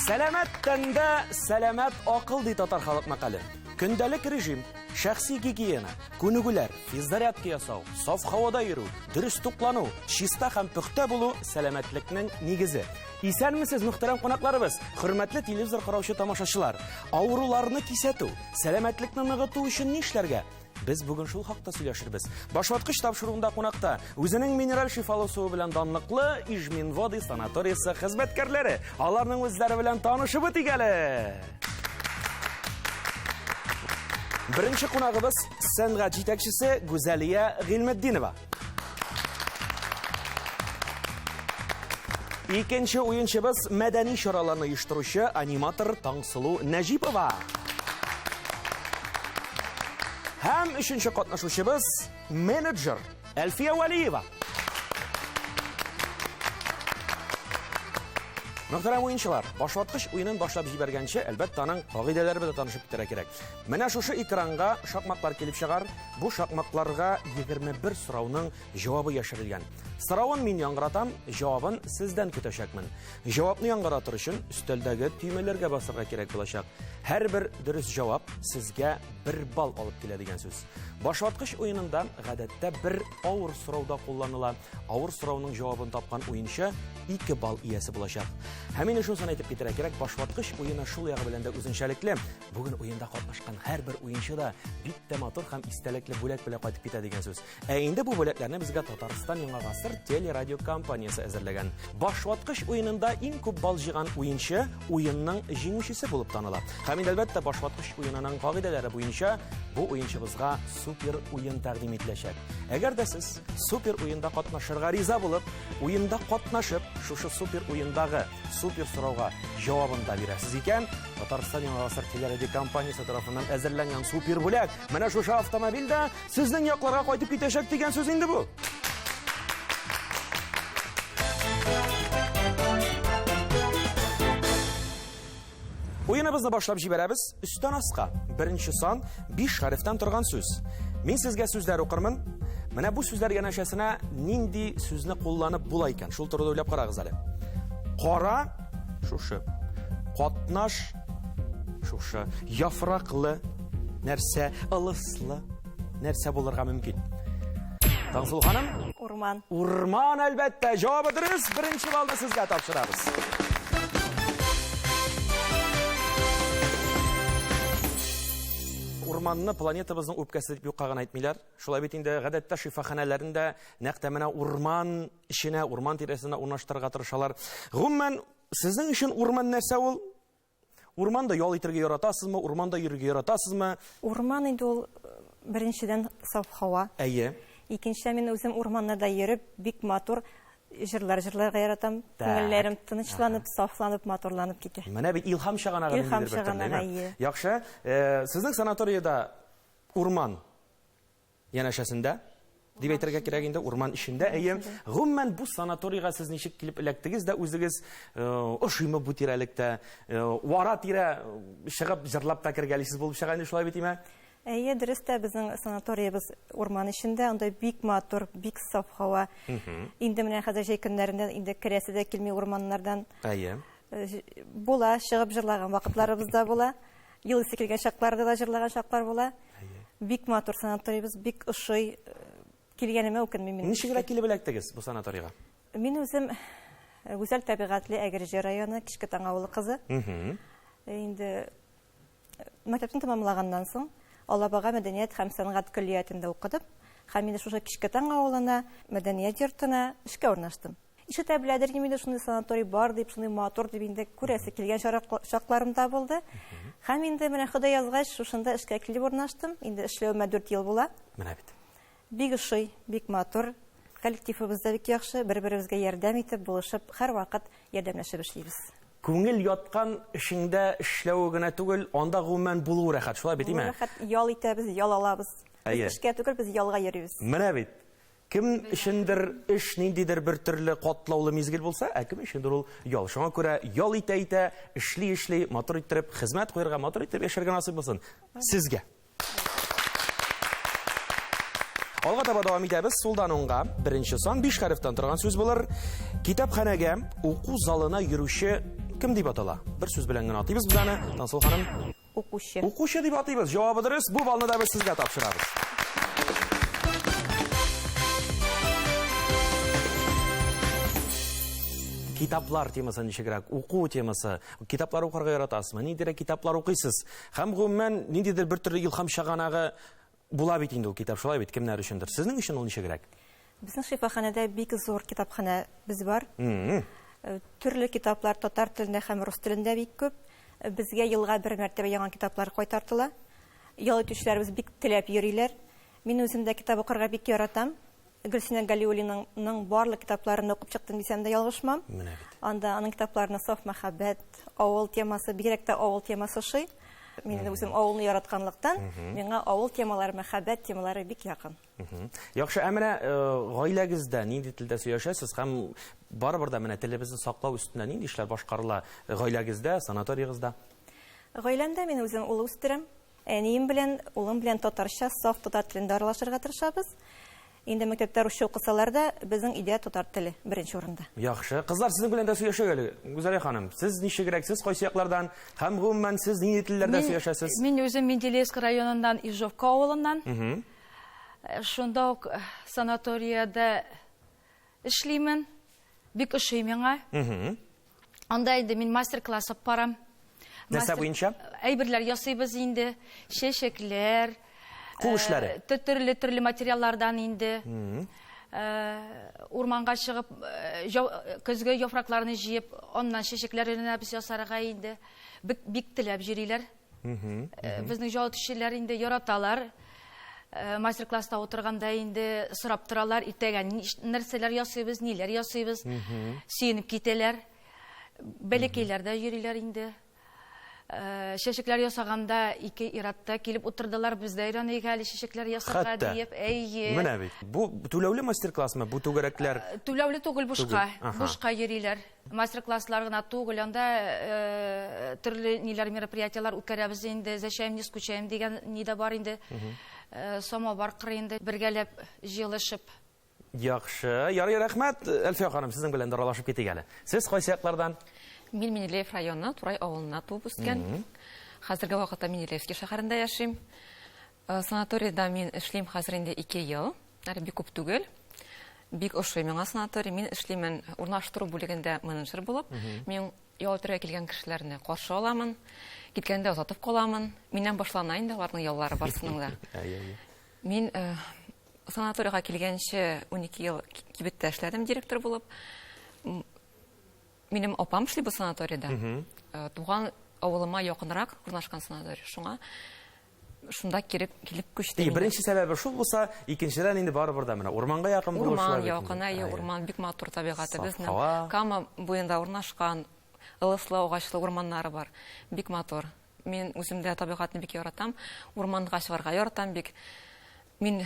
Сәламәт тәндә сәламәт акыл ди татар халык мәкале. Көндәлек режим, шәхси гигиена, күнегүләр, физзарядка ясау, саф һавада йөрү, дөрес туклану, чиста һәм пөхтә булу сәламәтлекнең нигезе. Исәнмесез, мөхтәрәм кунакларыбыз, хөрмәтле телевизор караучы тамашачылар. Авыруларны кисәтү, сәламәтлекне ныгыту өчен нишләргә? Без бүген шул хакта сөйләшербез. Башваткыч тапшыруында кунакта үзенең минераль шифалы суы белән данлыклы Ижминводы санаториясе хезмәткәрләре. Аларның үзләре белән танышып үтик әле. Беренче кунагыбыз сәнгать җитәкчесе Гүзәлия Гыйльметдинова. Икенче уенчыбыз мәдәни чараларны оештыручы аниматор Таңсылу Нәҗипова. Һәм өченче катнашучыбыз менеджер Әлфия Вәлиева. Мөхтәрәм уенчылар, башваткыч уенын башлап җибәргәнче, әлбәттә, аның кагыйдәләре белән танышып китәргә кирәк. Менә шушы экранга шакмаклар килеп чыгар. Бу шакмакларга 21 сорауның җавабы яшерелгән. Соравын мин яңгыратам, җавабын сездән көтәчәкмен. Җавапны яңгыратыр өчен өстәлдәге төймәләргә басырга кирәк булачак. Һәрбер дөрес җавап сезгә бер балл алып килә дигән сүз. Башваткыч уенында гадәттә бер авыр сорау да кулланыла. Авыр сорауның җавабын тапкан уенчы 2 балл иясе булачак. Һәм инде шунысын әйтеп китәргә кирәк, башваткыч уены шул ягы белән дә үзенчәлекле. Бүген уенда катнашкан һәрбер уенчы да бик тә матур һәм истәлекле бүләк белән кайтып китә дигән сүз. Ә инде бу бүләкләрне безгә Татарстан Яңа гасыр телерадиокомпаниясе әзерләгән. Башваткыч уенында иң күп балл җыйган уенчы уенның җиңүчесе булып таныла. Һәм инде әлбәттә башваткыч уенының кагыйдәләре буенча бу уенчыбызга супер уен тәкъдим ителәчәк. Әгәр дә сез супер уенда катнашырга риза булып, уенда катнашып, шушы супер уендагы супер сорауга җавабын да бирәсез икән, Татарстан Яңа гасыр телерадиокомпаниясе тарафыннан әзерләнгән супер бүләк менә шушы автомобиль дә сезнең якларга кайтып китәчәк дигән сүз инде бу. Уеныбызны башлап җибәрәбез. Өстән аска. Беренче сан 5 хәрефтән торган сүз. Мин сезгә сүзләр укырмын. Менә бу сүзләр янәшәсенә нинди сүзне кулланып була икән? Шул турыда уйлап карагыз әле. Кара шушы. Катнаш шушы. Яфраклы нәрсә, ылыслы нәрсә булырга мөмкин? Таңсылу ханым? Урман. Урман, әлбәттә. Җавабы дөрес. Беренче баллны сезгә тапшырабыз. Урманны планетабызның үпкәсе дип юкка гына әйтмиләр. Шулай бит инде гадәттә шифаханәләрендә нәкъ тә менә урман эченә, урман тирәсенә урнаштырырга тырышалар. Гомумән, сезнең өчен урман нәрсә ул? Урманда ял итәргә яратасызмы? Урманда йөрергә яратасызмы? Урман инде ул беренчедән саф һава. Әйе. Икенчедән мин үзем урманнарда йөреп, бик матур җырлар җырларга яратам. Күңелләрем тынычланып, сафланып, матурланып китә. Менә бит илһам чыганагы Илһам чыганагы, әйе. Яхшы. Э, сезнең санаториядә урман янәшәсендә дип әйтергә кирәк инде, урман эчендә. Әйе. Гомумән, бу санаторийга сез ничек килеп эләктегез дә үзегез э, ошыймы бу тирәлектә? Э, вара тирә э, чыгып җырлап та кергәлисез булып чыга инде шулай бит име? Әйе, дөрес тә, безнең санаториябез урман эчендә, анда бик матур, бик саф һава. Инде менә хәзер җәй көннәрендә инде керәсе дә килми урманнардан. Әйе. Була, чыгып җырлаган вакытларыбыз да була. Ел исе килгән чакларда да җырлаган чаклар була. Бик матур санаториебез, бик ошый. Килгәнемә үкенмим мин. Ничегрәк килеп эләктегез бу санаторийга? Мин үзем э, гүзәл табигатьле Әгерҗе районы Кичкетаң авылы кызы. Инде э, мәктәпне тәмамлаганнан соң Алабага мәдәният һәм сәнгать көллиятендә укыдым. Һәм инде шушы Кичкетаң авылына, мәдәният йортына эшкә урнаштым. Ишетә беләдер идем инде шундый санаторий бар дип, шундый матур дип инде күрәсе килгән чакларым да булды. Һәм инде менә Ходай язгач, шушында эшкә килеп урнаштым. Инде эшләвемә 4 ел була. Менә бит. Бик ошый, бик матур. Коллективыбыз да бик яхшы, бер-беребезгә ярдәм итеп, булышып, һәрвакыт ярдәмләшеп эшлибез. Күңел яткан эшеңдә эшләве генә түгел, анда гомумән булуы рәхәт, шулай бит, име? Булуы рәхәт, ял итәбез, ял алабыз. Әйе. Без эшкә түгел, без ялга йөрибез. Менә бит. Кем өчендер эш ниндидер бер төрле катлаулы мизгел булса, ә кем өчендер ул ял. Шуңа күрә ял итә-итә, эшли-эшли, матур иттереп хезмәт куярга, матур итеп яшәргә насыйп булсын сезгә. Алга таба дәвам итәбез. Сулдан уңга беренче сан 5 хәрефтән торган сүз булыр. Китапханәгә, уку залына йөрүче кем дип атала? Бер сүз белән генә атыйбыз без аны. Тансыл ханым. Укучы. Укучы дип атыйбыз. Җавабы дөрес. Бу баллны да без сезгә тапшырабыз. Китаплар темасы ничегрәк? Уку темасы. Китаплар укырга яратасызмы? Ниндирәк китаплар укыйсыз? Һәм гомумән ниндидер бер төрле илһам чыганагы була бит инде ул китап, шулай бит, кемнәр өчендер. Сезнең өчен ул ничегрәк? Безнең шифаханәдә бик зур китапханә без бар. Э, төрле китаплар татар телендә һәм рус телендә бик күп. Э, безгә елга бер мәртәбә яңа китаплар кайтартыла. Ял итүчеләребез бик теләп йөриләр. Мин үзем дә китап укырга бик яратам. Гөлсинә Галиуллинаның барлык китапларын укып чыктым дисәм дә ялгышмам. Менә бит. Анда аның китапларына саф мәхәббәт, авыл темасы, бигрәк тә авыл темасы ошый. Мин инде үзем авылны яратканлыктан, миңа авыл темалары, мәхәббәт темалары бик якын. Яхшы, ә менә э, гаиләгездә нинди телдә сөйләшәсез һәм барыбер дә менә телебезне саклау өстендә нинди эшләр башкарыла гаиләгездә, санаториегездә? Гаиләмдә мин үзем ул үстерәм. Әнием белән, улым белән татарча, саф татар телендә аралашырга тырышабыз. Инде мәктәптә русча укысалар да, безнең өйдә татар теле беренче урында. Яхшы. Кызлар, сезнең белән дә сөйләшик әле. Гүзәлия ханым, сез ничегрәк, сез кайсы яклардан һәм гомумән сез нинди телләрдә сөйләшәсез? Мин үзем Менделеевск районыннан, Ижовка авылыннан. Шунда ук санаториядә эшлимен. Бик ошый миңа. Анда инде мин мастер-класс алып барам. Нәрсә буенча? Әйберләр ясыйбыз инде. Чәчәкләр. Кул эшләре. Төрле-төрле материаллардан инде. Урманга чыгып, көзге яфракларны җыеп, аннан чәчәкләр өйрәнәбез ясарга инде. Бик теләп йөриләр. Безнең ял итүчеләр инде яраталар. Мастер-класста утырганда инде сорап торалар, иртәгә нәрсәләр ясыйбыз, ниләр ясыйбыз. Сөенеп китәләр. Бәләкәйләр дә йөриләр инде. Чәчәкләр ясаганда ике ир-ат та килеп утырдылар, без дә өйрәник әле чәчәкләр ясарга диеп. Әйе. Менә бит. Бу түләүле мастер-классмы? Бу түгәрәкләр? Түләүле түгел, бушка. Бушка йөриләр. Мастер-класслар гына түгел, анда э, төрле ниләр мероприятиеләр үткәрәбез инде, Зачем не скучаем дигән ни дә бар инде. Э, самовар кыры инде бергәләп җыелышып. Яхшы. Ярый, рәхмәт, Әлфия ханым, сезнең белән дә аралашып китик әле. Сез кайсы яклардан? Мин Менделеев районы Турай авылына туып үскән. Хәзерге вакытта Менделеевский шәһәрендә яшим. Э, санаторийда мин эшлим хәзер инде 2 ел. Әле бик күп түгел. Бик ошый миңа санаторий. Мин эшлимен урнаштыру бүлегендә менеджер булып. Мин ял итәргә килгән кешеләрне каршы аламын. Киткәндә озатып каламын. Миннән башлана инде аларның яллары барсының да. Мин э, санаторийга килгәнче 12 ел кибеттә эшләдем директор булып. Минем апам эшли бу санаторийда. Э, туган авылыма якынрак урнашкан санаторий. Шуңа шунда килеп килеп күчтем. И, беренче сәбәбе шул булса, икенчедән инде барыбер дә менә урманга якын булу Урман якын, әйе, урман бик матур табигате безнең. Кама буенда урнашкан ылыслы агачлы урманнары бар. Бик матур. Мин үзем дә табигатьне бик яратам. Урманга чыгарга яратам бик. Мин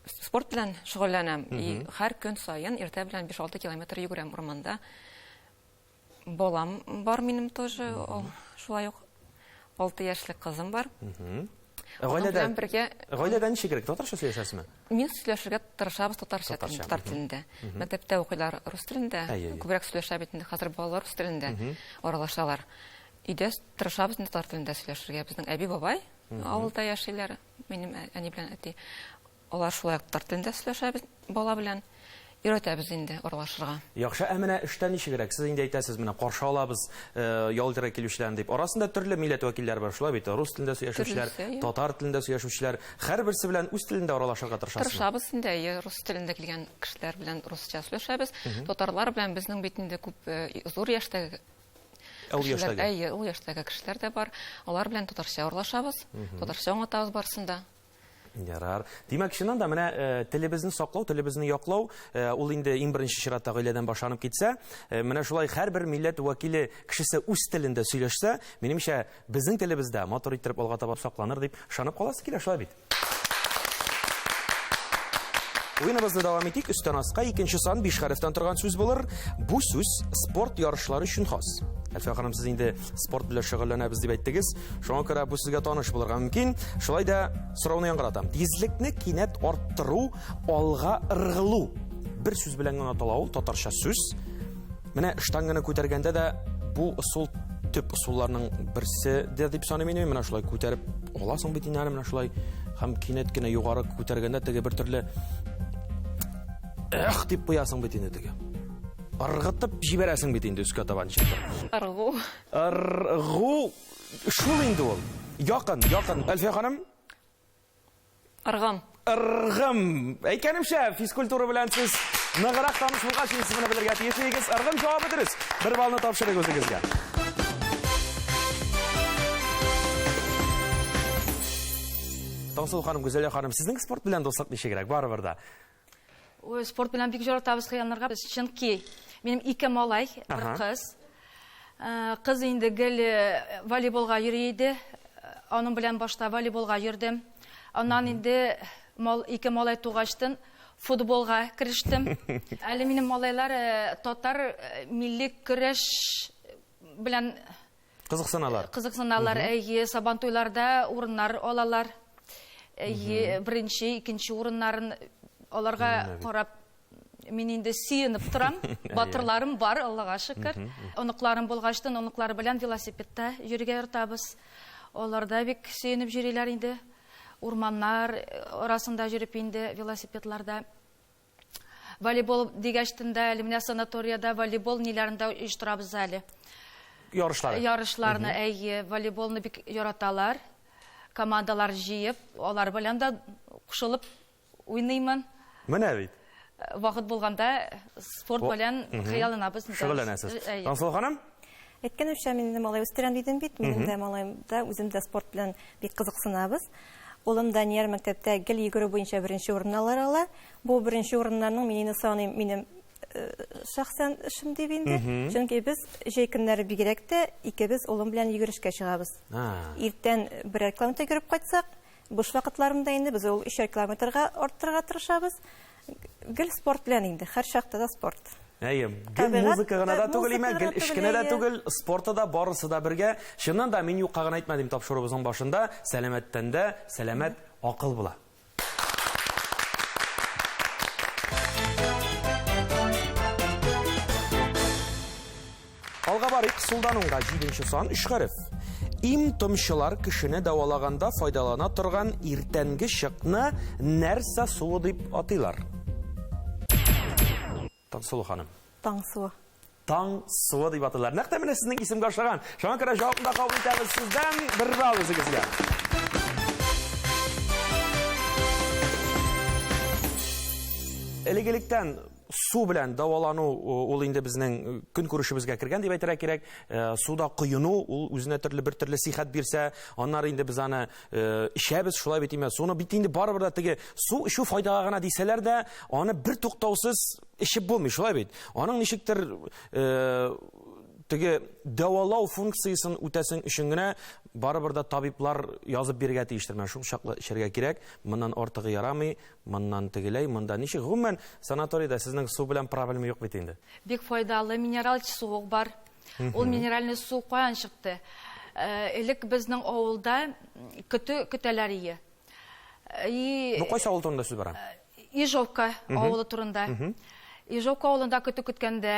спорт белән шөгыльләнәм. И һәр көн саен иртә белән 5-6 километр йөгерәм урманда. Балам бар минем тоже, шулай ук 6 яшьлек кызым бар. Гаиләдә белән бергә Гаиләдә ничегрәк татарча сөйләшәсезме? Мин сөйләшергә тырышабыз татарча, татар телендә. Мәктәптә укыйлар рус телендә, күбрәк сөйләшә бит инде хәзер балалар рус телендә аралашалар. Өйдә тырышабыз инде татар телендә сөйләшергә. Безнең әби-бабай авылда яшиләр, минем әни белән әти. Алар шулай ук татар телендә сөйләшәбез бала белән. Өйрәтәбез инде аралашырга. Яхшы, ә менә эштә ничегрәк? Сез инде әйтәсез, менә каршы алабыз э, ял итәргә килүчеләрне дип. Арасында төрле милләт вәкилләре бар, шулай бит? Рус телендә сөйләшүчеләр, татар телендә сөйләшүчеләр. Һәрберсе белән үз телендә аралашырга тырышасызмы? Тырышабыз инде, әйе, рус телендә килгән кешеләр белән русча сөйләшәбез. Татарлар белән безнең бит инде күп э, зур яшьтәге Ул яшьтәге. Әйе, ул яшьтәге кешеләр дә бар. Алар белән татарча аралашабыз, татарча аңлатабыз барысын да. Ярар. Димәк, чыннан да менә э, телебезне саклау, телебезне яклау, э, ул инде иң беренче чиратта гаиләдән башланып китсә, э, менә шулай һәрбер милләт вәкиле кешесе үз телендә сөйләшсә, минемчә, безнең телебез дә матур иттереп алга таба сакланыр дип ышанып каласы килә, шулай бит? Уеныбызны дәвам итик. Өстән аска икенче сан биш хәрефтән торган сүз булыр. Бу сүз спорт ярышлары өчен хас. Әлфия ханым, сез инде спорт белән шөгыльләнәбез дип әйттегез. Шуңа күрә бу сезгә таныш булырга мөмкин. Шулай да сорауны яңгыратам. Тизлекне кинәт арттыру, алга ыргылу. Бер сүз белән генә атала ул, татарча сүз. Менә штанганы күтәргәндә дә бу ысул төп ысулларның берсе дә дип саныйм инде. Менә шулай күтәреп аласың бит инде менә шулай һәм кинәт кенә югары күтәргәндә теге бер төрле эх дип куясың бит инде теге. Ыргытып җибәрәсең бит инде өскә таба ничектер. Ыргу. Ыргу шул инде ул. Якын, якын. Әлфия ханым? Ыргым. Ыргым. Әйткәнемчә, физкультура белән сез ныграк таныш булгач, сез моны белергә тиеш идегез. Ыргым җавабы дөрес. Бер баллны тапшырыйк үзегезгә. Таңсылу ханым, Гүзәлия ханым, сезнең спорт белән дуслык ничегрәк? Барыбер да. Ой, спорт белән бик яратабыз хыялланырга без, чөнки минем ике малай, бер кыз. Э, кыз инде гел э, волейболга йөри иде. Аның белән башта волейболга йөрдем. Аннан инде мал, ике малай тугачтын футболга керештем. Әле минем малайлар э, татар милли көрәш белән Кызыксыналар. Кызыксыналар, әйе, сабантуйларда урыннар алалар. Әйе, беренче, икенче урыннарын аларга карап мин инде сөенеп торам. Батырларым бар, Аллага шөкер. Оныкларым булгачтын, оныклар белән велосипедта йөрергә яратабыз. Алар да бик сөенеп йөриләр инде. Урманнар арасында йөреп инде велосипедларда. Волейбол дигәчтен дә әле менә санаториядә волейбол ниләрен дә оештырабыз әле. Ярышлары. Ярышларны, әйе, волейболны бик яраталар. Командалар җыеп, алар белән дә кушылып уйныймын. Менә бит. Вакыт булганда спорт белән хыялланабыз. Шөгыльләнәсез. Таңсылу ханым? Әйткәнемчә, мин инде малай үстерәм дидем бит. Минем дә малаем да, үзем дә спорт белән бик кызыксынабыз. Улым Данияр мәктәптә гел йөгерү буенча беренче урыннар ала. Бу беренче урыннарның мин инде саныйм минем э, шәхсән эшем дип инде. Чөнки без җәй көннәре бигрәк тә икебез улым белән йөгерешкә чыгабыз. Иртән берәр километр йөгереп кайтсак, буш вакытларында инде без ул өчәр километрга арттырырга тырышабыз. Гел спорт белән инде, һәр чакта да спорт. Әйе, гел музыка гына да түгел, имә, гел эш кенә дә түгел, спорты да, барысы да бергә. Чыннан да, мин юкка гына әйтмәдем тапшыруыбызның башында, сәламәттән дә сәламәт акыл була. Алга барыйк, сулдан уңга җиденче сан, өч хәреф. Им-томчылар кешене дәвалаганда файдалана торган иртәнге чыкны нәрсә суы дип атыйлар? Таңсылу ханым. Таң суы. Таң суы дип атыйлар. Нәкъ тә менә сезнең исемгә ошаган. Шуңа күрә җавапны да кабул итәбез сездән. Бер балл үзегезгә. Элек-электән су белән дәвалану ул инде безнең көнкүрешебезгә кергән дип әйтергә кирәк. Суда коену ул үзенә төрле бер төрле сихәт бирсә, аннары инде без аны эчәбез, шулай бит име? Суны бит инде барыбер дә теге су эчү файдага гына дисәләр дә, аны бер туктаусыз эчеп булмый, шулай бит. Аның ничектер теге дәвалау функциясен үтәсең өчен генә барыбер дә табиблар язып бирергә тиештер. Менә шул чаклы эчәргә кирәк, моннан артыгы ярамый, моннан тегеләй, монда ничек. Гомумән, санаторийда сезнең су белән проблема юк бит инде. Бик файдалы минераль су бар. Ул минеральный су каян чыкты? Элек безнең авылда көтү көтәләр ие. И Бу кайсы авыл турында сүз бара? Ижовка авылы турында. Ижовка авылында көтү көткәндә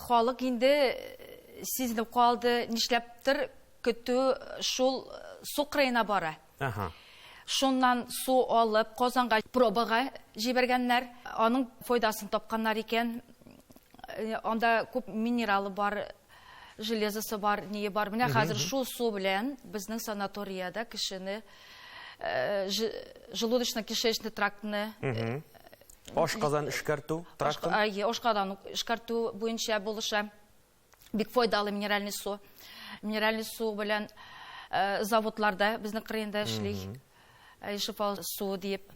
халык инде сизенеп калды, нишләптер көтү шул су кырыена бара. Ага. Шуннан су алып, Казанга пробага җибәргәннәр. Аның файдасын тапканнар икән. Анда күп минералы бар, железосы бар, ние бар. Менә хәзер шул су белән безнең санаториядә кешене желудочно-кишечный трактны Ашказан эшкәртү трактын? Әйе, ашказан эшкәртү буенча булыша. Бик файдалы минеральный су. Минеральный су белән заводларда безнең кырыенда эшли. Шифалы су диеп.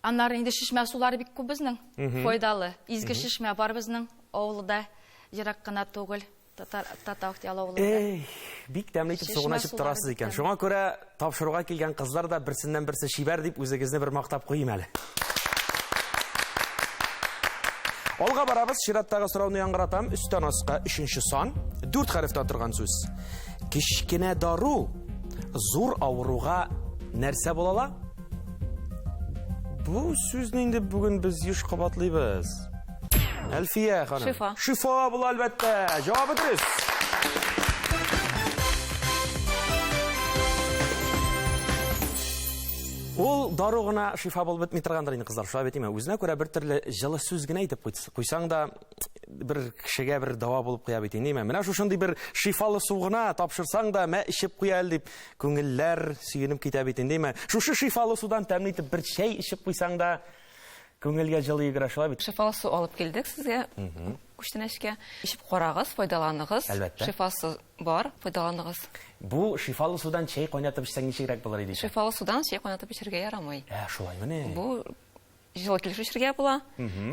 Аннары инде чишмә сулары бик күп безнең, файдалы. Изге чишмә бар безнең авылда, ерак кына түгел, Татар Татахтиял авылында. Эй, бик тәмле итеп сугына эчеп торасыз икән. Шуңа күрә тапшыруга килгән кызлар да берсеннән берсе чибәр дип үзегезне бер мактап куйыйм әле. Алга барабыз, чираттагы сорауны яңгыратам. Өстән аска өченче сан, дүрт хәрефтән торган сүз. Кечкенә дару зур авыруга нәрсә була ала? Бу сүзне инде бүген без еш кабатлыйбыз. Әлфия ханым. Шифа. Шифа була әлбәттә. Җавабы дөрес. Ул дару гына шифа булып бетми торгандыр инде, кызлар, шулай бит име? Үзенә күрә бер төрле җылы сүз генә әйтеп куйсаң да, бер кешегә бер дава булып куя бит инде, име? Менә шушындый бер шифалы су гына тапшырсаң да, мә эчеп куя әле дип, күңелләр сөенеп китә бит инде, име? Шушы шифалы судан тәмле итеп бер чәй эчеп куйсаң да, күңелгә җылы йөгерә, шулай бит? Шифалы су алып килдек сезгә күчтәнәчкә. Эчеп карагыз, файдаланыгыз. Әлбәттә. Шифасы бар, файдаланыгыз. Бу шифалы судан чәй кайнатып эчсәң ничегрәк булыр иде икән? Шифалы судан чәй кайнатып эчәргә ярамый. Ә, шулаймыни? Бу җылы килеш эчәргә була,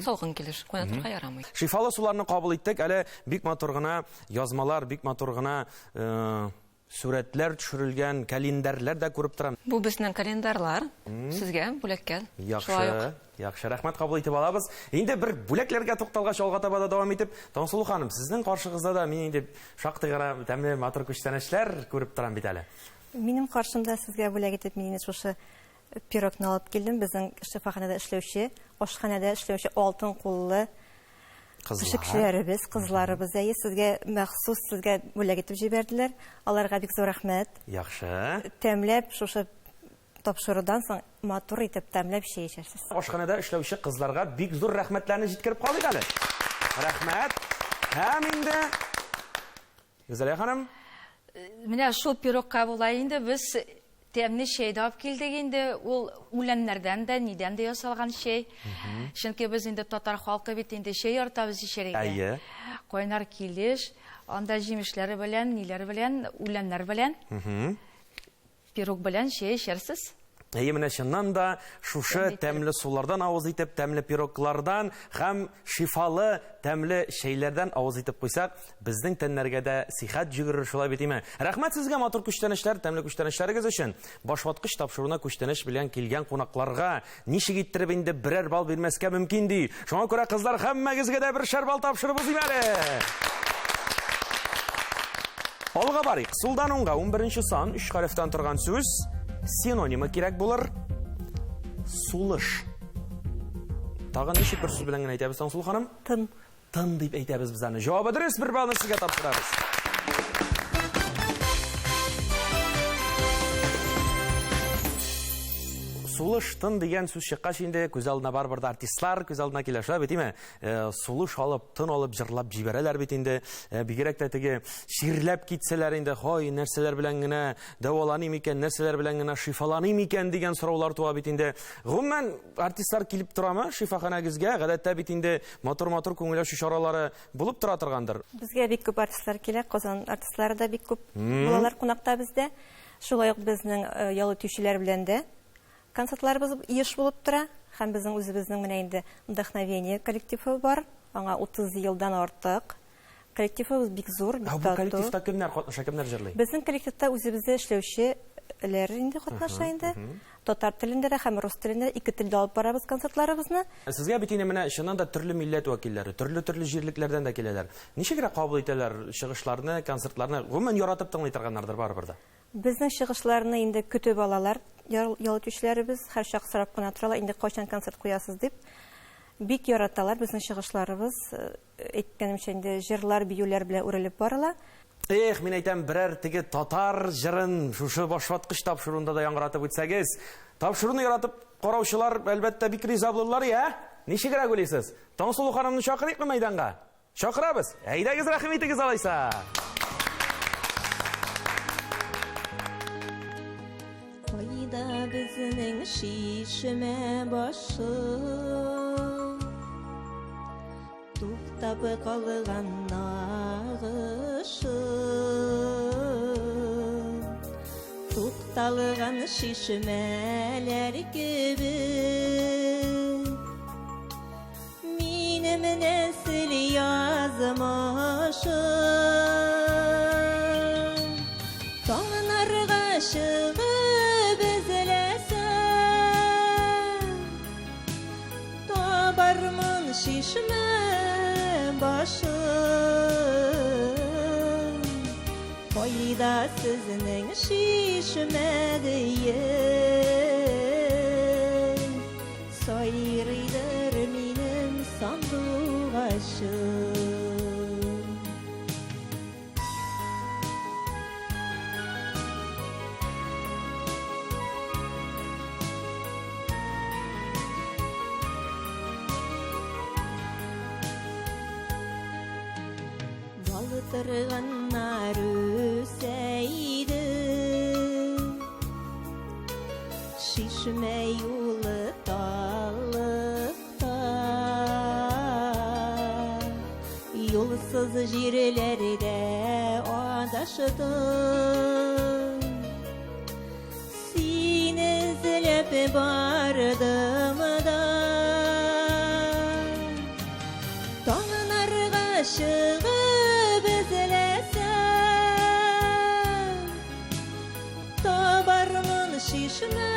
салкын килеш кайнатырга ярамый. Шифалы суларны кабул иттек. Әле бик матур гына язмалар, бик матур гына э, сурәтләр төшерелгән календарьләр дә күреп торам. Бу безнең календарьлар. Сезгә бүләккә. Шулай Яхшы, ук. яхшы. Рәхмәт, кабул итеп алабыз. Инде бер бүләкләргә тукталгач, алга таба да дәвам итеп, Таңсылу ханым, сезнең каршыгызда да мин инде шактый гына тәмле матур күчтәнәчләр күреп торам бит әле. Минем каршымда сезгә бүләк итеп мин инде шушы пирогны алып килдем. Безнең шифаханәдә эшләүче, ашханәдә эшләүче алтын куллы Кызлар. пешекчеләребез, кызларыбыз, әйе, сезгә махсус сезгә бүләк итеп җибәрделәр. Аларга бик зур рәхмәт. Яхшы. Тәмләп шушы тапшырудан соң матур итеп тәмләп чәй эчәрсез. Ашханәдә эшләүче кызларга бик зур рәхмәтләрне җиткереп калыйк әле. Рәхмәт. Һәм инде Гүзәлия ханым, Менә шул пирогка була инде без тәмле чәй дә алып килдек инде. Ул үләннәрдән дә, нидән дә ясалган чәй. Чөнки без инде татар халкы бит инде чәй яратабыз эчәргә. Әйе. Кайнар килеш, анда җимешләре белән, ниләр белән, үләннәр белән. Пирог белән чәй эчәрсез. Әйе, менә чыннан да шушы тәмле сулардан авыз итеп, тәмле пироглардан һәм шифалы тәмле чәйләрдән авыз итеп куйсак, безнең тәннәргә дә сихәт йөгерер, шулай бит име? Рәхмәт сезгә матур күчтәнәчләр, тәмле күчтәнәчләрегез өчен. Башваткыч тапшыруына күчтәнәч белән килгән кунакларга ничек иттереп инде берәр балл бирмәскә мөмкин ди. Шуңа күрә кызлар һәммәгезгә дә бершәр балл тапшырып узыйм әле. Алга барыйк. Сулдан уңга 11 сан, 3 хәрефтән торган сүз, синонимы кирәк булыр. Сулыш. Тагын ничек бер сүз белән генә әйтәбез, Таңсылу ханым? Тын. Тын дип әйтәбез без аны. Җавабы дөрес, бер баллны сезгә тапшырабыз. Сулыш, тын дигән сүз чыккач инде күз алдына барыбер дә артистлар күз алдына килә. Шулай бит, име? Сулыш алып, тын алып җырлап җибәрәләр бит инде. Бигрәк тә теге чирләп китсәләр инде, һай, нәрсәләр белән генә дәваланыйм икән, нәрсәләр белән генә шифаланыйм икән дигән сораулар туа бит инде. Гомумән, артистлар килеп торамы шифаханәгезгә? Гадәттә бит инде матур-матур күңел ачу чаралары булып тора торгандыр. Безгә бик күп артистлар килә, Казан артистлары да бик күп булалар кунакта бездә. Шулай ук безнең ял итүчеләр белән дә концертларыбыз еш булып тора. Һәм безнең үзебезнең менә инде Вдохновение коллективы бар. Аңа 30 елдан артык. Коллективыбыз бик зур, бик Ә бу тату. коллективта кемнәр катнаша, кемнәр җырлый? Безнең коллективта үзебездә эшләүчеләр инде катнаша инде. Татар телендә дә һәм рус телендә ике телдә алып барабыз концертларыбызны. Сезгә бит инде менә чыннан да төрле милләт вәкилләре, төрле-төрле җирлекләрдән дә киләләр. Ничегрәк кабул итәләр чыгышларны, концертларны? Гомумән яратып тыңлый торганнардыр барыбер дә. Безнең чыгышларны инде көтеп алалар ял итүчеләребез, һәрчак сорап кына торалар, инде кайчан концерт куясыз дип. Бик яраталар безнең чыгышларыбыз, әйткәнемчә инде җырлар, биюләр белән үрелеп барыла. Эх, мин әйтәм, берәр теге татар җырын шушы башваткыч тапшыруында да яңгыратып үтсәгез. Тапшыруны яратып караучылар, әлбәттә, бик риза булырлар, я? Ничегрәк уйлыйсыз? Таңсылу ханымны чакырыйкмы мәйданга? Чакырабыз. Әйдәгез, рәхим итегез алайса. Кайда безнең шишмә башы, туктап калган агышы, тукталган шишмәләр кебек, минем нәсел язмышы. Таңнарга чыгып эзләсәм, табармын шишмә башын. Кайда сезнең шишмәгез, сайрыйдыр минем сандугачым. Кычытырганнар үсә иде. Шишмә юлы таллыкта, Юлсыз җирләрдә адаштым. Сине эзләп бардым да. Таңнарга чыгып эзләсәм, Табармын чишмә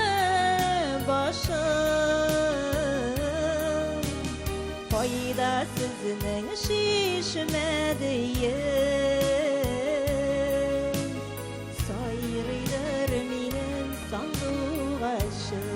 башын. Кайда сезнең чишмә диеп, Сайрыйдыр минем сандугачым.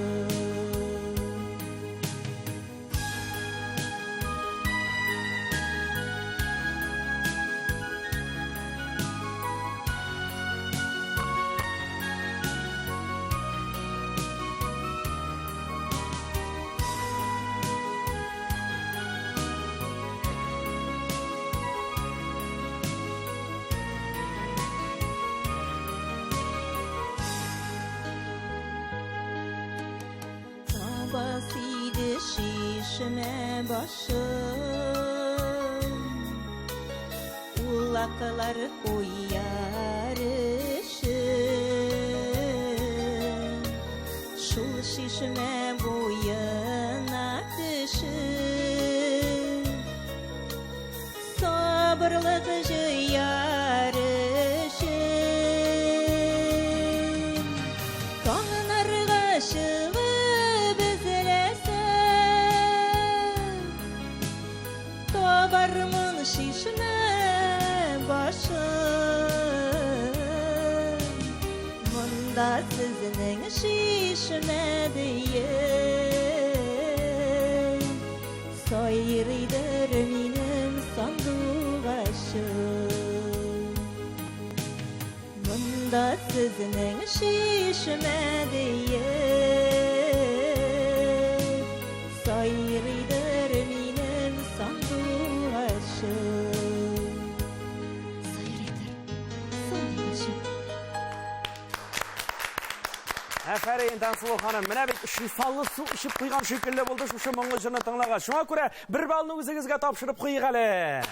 Табас иде шишмә башын, Улаклар куяр өчен. Шул шишмә буена төшеп, Сабырлык җыяр өчен. Таңнарга чыгып эзләсәм, Табармын чишмә башын. Монда сезнең чишмә диеп, Сайрыйдыр минем сандугачым. Монда сезнең чишмә диеп, Сайрыйдыр минем сандугачым. Сайрыйдыр сандугачым. Афәрин, Тансылу ханым. Менә бит шифалы су эчеп куйган шикелле булды шушы моңлы җырны тыңлагач. Шуңа күрә бер баллны үзегезгә тапшырып куйыйк әле.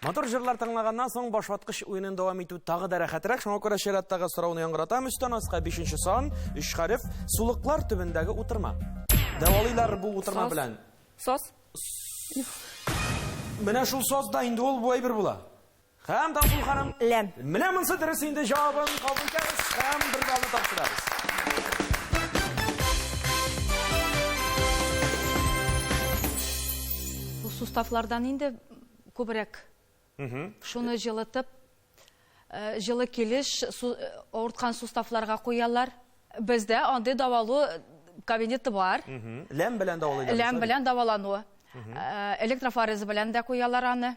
Матур җырлар тыңлаганнан соң башваткыч уенын дәвам итү тагы да рәхәтрәк. Шуңа күрә чираттагы сорауны яңгыратам. Өстән аска 5 сан, 3 хәреф, сулыклар төбендәге утырма. Дәвалыйлар бу утырма белән. Сос. Менә шул сос да инде ул бу әйбер була. Һәм Тансылу ханым. Ләм. Менә монысы дөрес инде җавабын кабул итәбез һәм бер баллны тапшырабыз. Бу суставлардан инде күбрәк. Шуны җылытып, э, җылы килеш су, э, авырткан суставларга куялар. Бездә андый давалу кабинеты бар. Ләм белән дәвалыйлар. Ләм белән дәвалану. Э, электрофорез белән дә куялар аны.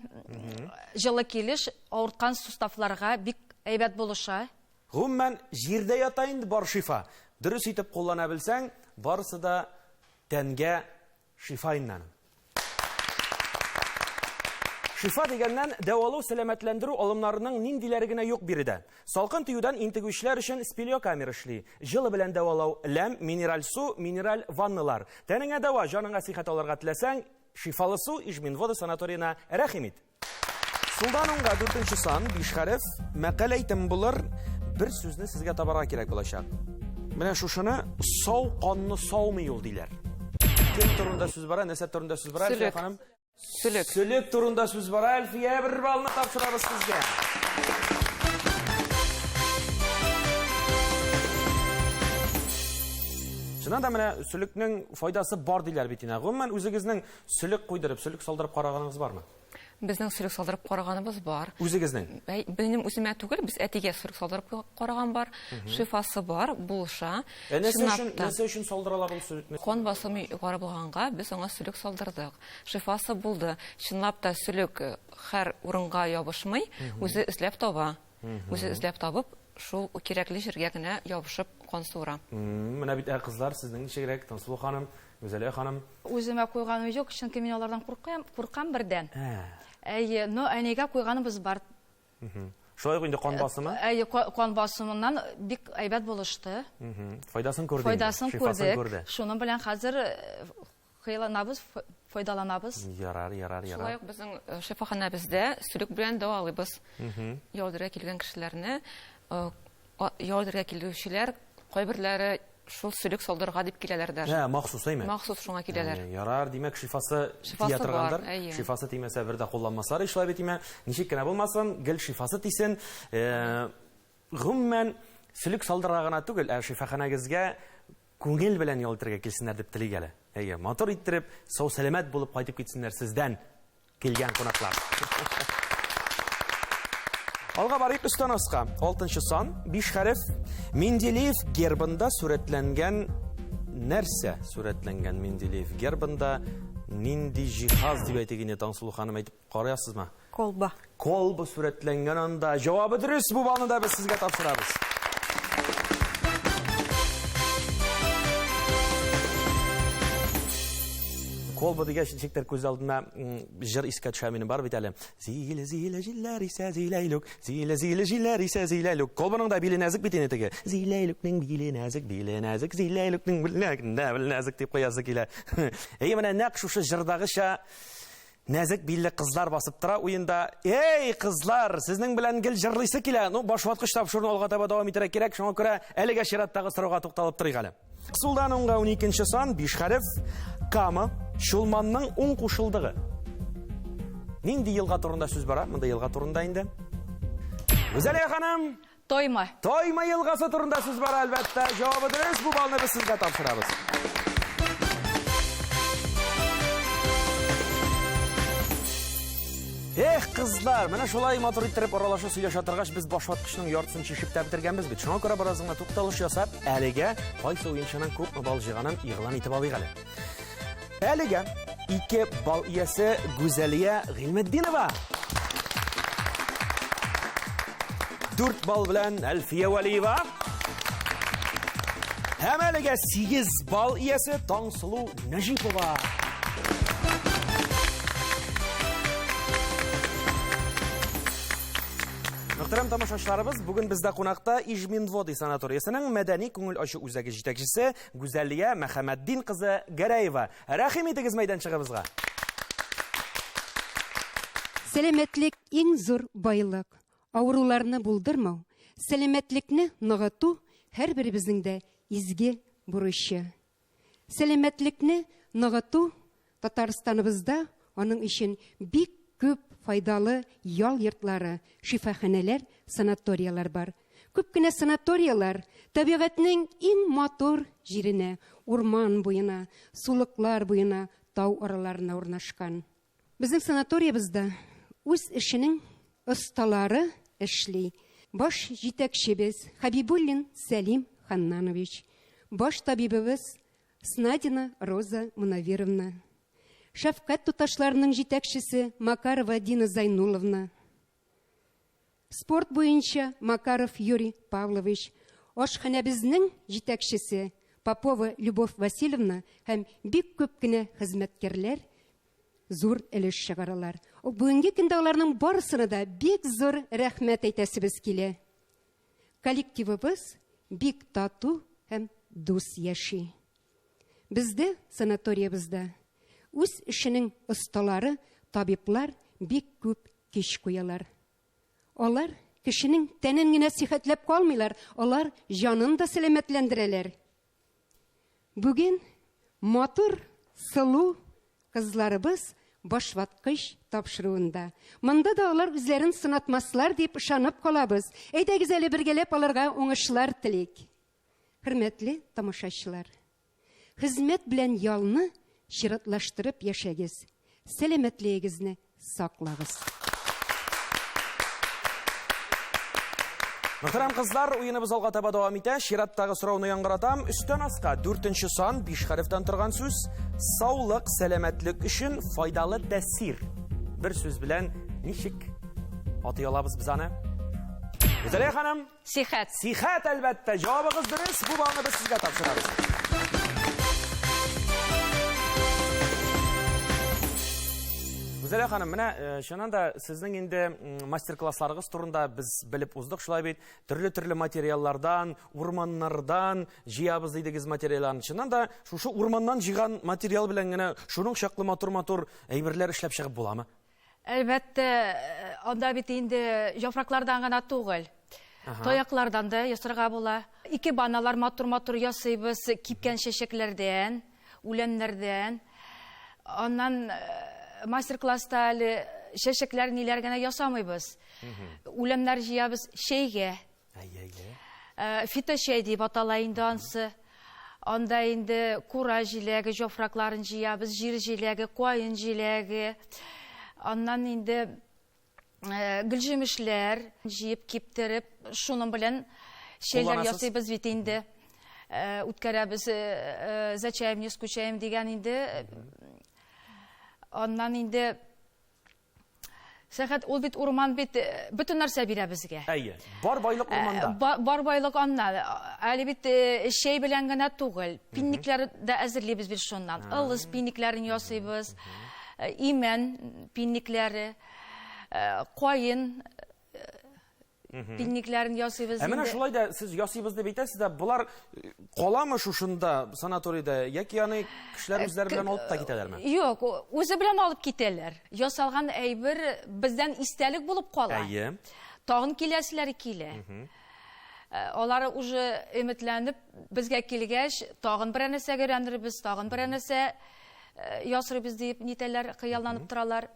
Җылы килеш авырткан суставларга бик әйбәт булыша. Гомумән, җирдә ята инде бар шифа. Дөрес итеп куллана белсәң, барысы да тәнгә шифа инде аның. Шифа дигәннән, дәвалау сәламәтләндерү алымнарының ниндиләре генә юк биредә. Салкын тиюдән интегүчеләр өчен спелеокамера эшли. Җылы белән дәвалау, ләм, минераль су, минераль ванналар. Тәнеңә дәва, җаныңа сихәт алырга теләсәң, шифалы су Ижминводы санаториена рәхим ит. Сулдан уңга дүртенче сан, биш хәреф, мәкаль әйтем булыр, бер сүзне сезгә табарга кирәк булачак. Менә шушыны сау канны саумый ул диләр. Кем турында сүз бара, нәрсә турында сүз бара, Әлфия ханым? Сөлек. Сөлек турында сүз бара, Әлфия, бер баллны тапшырабыз сезгә. Чыннан да менә сөлекнең файдасы бар диләр бит инде. Гомумән үзегезнең сөлек куйдырып, сөлек салдырып караганыгыз бармы? Безнең сөлек салдырып караганыбыз бар. Үзегезнең? Минем үземә түгел, без әтигә сөлек салдырып караган бар. Шифасы бар, булыша. Ә нәрсә өчен, нәрсә өчен салдыралар ул сөлекне? Кан басымы югары булганга без аңа сөлек салдырдык. Шифасы булды. Чынлап та сөлек э, һәр урынга ябышмый, үзе эзләп таба. Үзе эзләп табып, шул кирәкле җиргә генә ябышып кан суыра. Менә бит ә кызлар сезнең ничегрәк, Тансылу ханым, Гүзәлия ханым? Үземә куйганым юк, чөнки мин алардан куркам, куркам бердән. Әйе, но әнигә куйганыбыз бар. Шулай ук инде кан басымы? Әйе, кан басымыннан бик әйбәт булышты. Файдасын күрде. Файдасын күрдек. Шуның белән хәзер хыялланабыз, файдаланабыз. Ярар, ярар, ярар. Шулай ук безнең шифаханәбездә сөлек белән дәвалыйбыз. Ял итәргә килгән кешеләрне, ял итәргә килүчеләр кайберләре шул сөлек салдырырга дип киләләр даже. Ә, махсус, әйме? Махсус шуңа киләләр. Ярар, димәк, шифасы Шифасы тия торгандыр. бар, әйе. Шифасы тимәсә, бер дә кулланмаслар ич, шулай бит име? Ничек кенә булмасын, гел шифасы тисен. Гомумән, сөлек салдырырга гына түгел, ә шифаханәгезгә күңел белән ял итәргә килсеннәр дип телик әле. Әйе, матур иттереп, сау-сәламәт булып кайтып китсеннәр сездән килгән кунаклар. Алга барыйк өстән аска. Алтынчы сан, 5 хәреф. Менделеев гербында сурәтләнгән нәрсә? Сурәтләнгән Менделеев гербында нинди җиһаз дип әйтик инде, Таңсылу ханым, әйтеп карыйсызмы? Колба. Колба сурәтләнгән анда. Җавабы дөрес, бу балны да без сезгә тапшырабыз. Колба дигәч, ничектер күз алдына җыр искә төшә минем, бар бит әле. Зилә, зилә, җилләр исә, зиләйлүк. Зилә, зилә, җилләр исә, зиләйлүк. Колбаның да биле нәзек бит инде теге. Зиләйлүкнең биле нәзек, биле нәзек, зиләйлүкнең биле нәзек дип куясы килә. Әйе, менә нәкъ шушы җырдагыча нәзек билле кызлар басып тора уенда. Эй, кызлар, сезнең белән гел җырлыйсы килә. Ну, башваткыч тапшыруны алга таба дәвам итәргә кирәк. Шуңа күрә әлегә чираттагы сорауга тукталып торыйк әле. Сулдан уңга уникенче сан, 5 хәреф. Кама, Чулманның уң кушылдыгы. Нинди елга турында сүз бара? Монда елга турында инде. Гүзәлия ханым. Тойма. Тойма елгасы турында сүз бара, әлбәттә. Җавабы дөрес, бу балны без сезгә тапшырабыз. Эх, кызлар, менә шулай матур иттереп аралаша сөйләшә торгач, без башваткычның яртысын чишеп тә бетергәнбез бит. Шуңа күрә бераз гына тукталыш ясап, әлегә кайсы уенчының күпме балл җыйганын игълан итеп алыйк әле. Әлегә 2 балл иясе Гүзәлия Гыйльметдинова. 4 балл белән Әлфия Вәлиева. Һәм әлегә 8 балл иясе Таңсылу Нәҗипова. Мөхтәрәм тамашачыларыбыз, бүген бездә кунакта Ижминводы санаториясенең мәдәни күңел ачу үзәге җитәкчесе Гүзәлия Мөхәммәтдин кызы Гәрәева. Рәхим итегез мәйданчыгыбызга. Сәламәтлек иң зур байлык. Авыруларны булдырмау, сәламәтлекне ныгыту һәрберебезнең дә изге бурычы. Сәламәтлекне ныгыту Татарстаныбызда аның өчен бик күп файдалы ял йортлары, шифаханәләр, санаторияләр бар. Күп кенә санаторияләр табигатьнең иң матур җиренә, урман буена, сулыклар буена, тау араларына урнашкан. Безнең санаториябездә үз эшенең осталары эшли. Баш җитәкчебез Хабибуллин Сәлим Ханнанович, баш табибыбыз Снадина Роза Мунавировна, шәфкать туташларының җитәкчесе Макарова Дина Зайнуловна, спорт буенча Макаров Юрий Павлович, ашханәбезнең җитәкчесе Попова Любовь Васильевна һәм бик күп кенә хезмәткәрләр зур өлеш чыгаралар. Бүгенге көндә аларның барысына да бик зур рәхмәт әйтәсебез килә. Коллективыбыз бик тату һәм дус яши. Бездә, санаториябездә, үз эшенең осталары, табиблар бик күп көч куялар. Алар кешенең тәнен генә сихәтләп калмыйлар, алар җанын да сәламәтләндерәләр. Бүген матур, сылу кызларыбыз башваткыч тапшыруында. Монда да алар үзләрен сынатмаслар дип ышанып калабыз. Әйдәгез әле бергәләп аларга уңышлар телик. Хөрмәтле тамашачылар, хезмәт белән ялны чиратлаштырып яшәгез. Сәламәтлегегезне саклагыз. Мөхтәрәм кызлар, уеныбыз алга таба дәвам итә. Чираттагы сорауны яңгыратам. Өстән аска 4 сан, 5 хәрефтән торган сүз. Саулык, сәламәтлек өчен файдалы тәэсир. Бер сүз белән ничек атый алабыз без аны? Гүзәлия ханым. Сихәт. Сихәт, әлбәттә. Җавабыгыз дөрес. Бу балны без сезгә тапшырабыз. Гүзәлә ханым, менә э, чыннан да сезнең инде мастер-классларыгыз турында без белеп уздык, шулай бит. Төрле-төрле материаллардан, урманнардан җыябыз дидегез материалларны. Чыннан да шушы урманнан җыйган материал белән генә шуның чаклы матур-матур әйберләр эшләп чыгып буламы? Әлбәттә, э, анда бит инде яфраклардан гына түгел. Таяклардан да ясарга була. Икебаналар матур-матур ясыйбыз, кипкән чәчәкләрдән, үләннәрдән. Аннан э, мастер-класста әле чәчәкләр ниләр генә ясамыйбыз. Үләннәр җыябыз чәйгә. Э, фиточәй дип атала инде ансы. Анда инде кура җиләге яфракларын җыябыз, җир җиләге, каен җиләге. Аннан инде э, гөлҗимешләр җыеп киптереп, шуның белән чәйләр ясыйбыз бит инде. Э, үткәрәбез за чаем не скучаем дигән инде. Аннан инде Сәхәт, ул бит урман бит э, бөтен нәрсә бирә безгә. Әйе. Бар байлык э, урманда. Ба, бар байлык анна. Әле бит э, чәй белән генә түгел. Пинникләр дә әзерлибез без шуннан. Ылыс пинникләрен ясыйбыз. Имән пинникләре, каен Пинникләрен ясыйбыз Ә менә шулай да сез ясыйбыз дип әйтәсез дә, болар э, каламы шушында санаторийда яки аны кешеләр э, үзләре белән алып та китәләрме? Юк, үзе белән алып китәләр. Ясалган әйбер бездән истәлек булып кала. Әйе. Тагын киләселәре килә. Э, алар уже өметләнеп безгә килгәч, тагын берәр нәрсәгә өйрәнербез, тагын берәр нәрсә ясарбыз дип нитәләр, хыялланып торалар.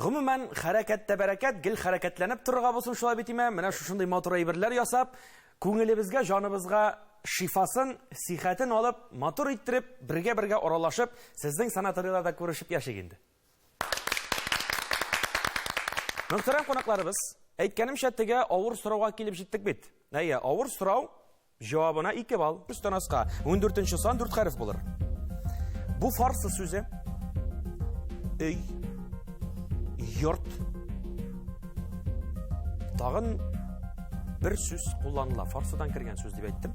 Гомумән, хәрәкәт тә бәрәкәт, гел хәрәкәтләнеп торырга булсын шулай бит име? Менә шушындый матур әйберләр ясап, күңелебезгә, җаныбызга шифасын, сихәтен алып, матур иттереп, бергә-бергә аралашып, сезнең санаторийларда күрешеп яшик инде. Мөхтәрәм кунакларыбыз, әйткәнемчә, теге авыр сорауга килеп җиттек бит. Әйе, авыр сорау Җавабына 2 балл. Өстән аска. 14 сан 4 хәреф булыр. Бу фарсы сүзе. Өй. Йорт. Тагын бер сүз кулланыла. Фарсыдан кергән сүз дип әйттем.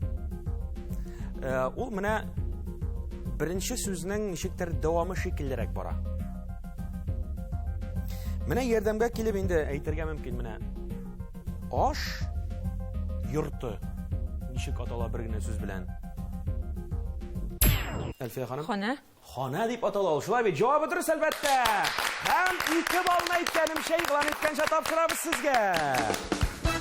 Э, ул менә беренче сүзнең ничектер дәвамы шикеллерәк бара. Менә ярдәмгә килеп инде әйтергә мөмкин менә Аш йорты ничек атала бер генә сүз белән? Әлфия ханым. Хана. Хана дип атала ул. Шулай бит. Җавабы дөрес, әлбәттә. Һәм 2 баллны әйткәнемчә, игълан иткәнчә тапшырабыз сезгә.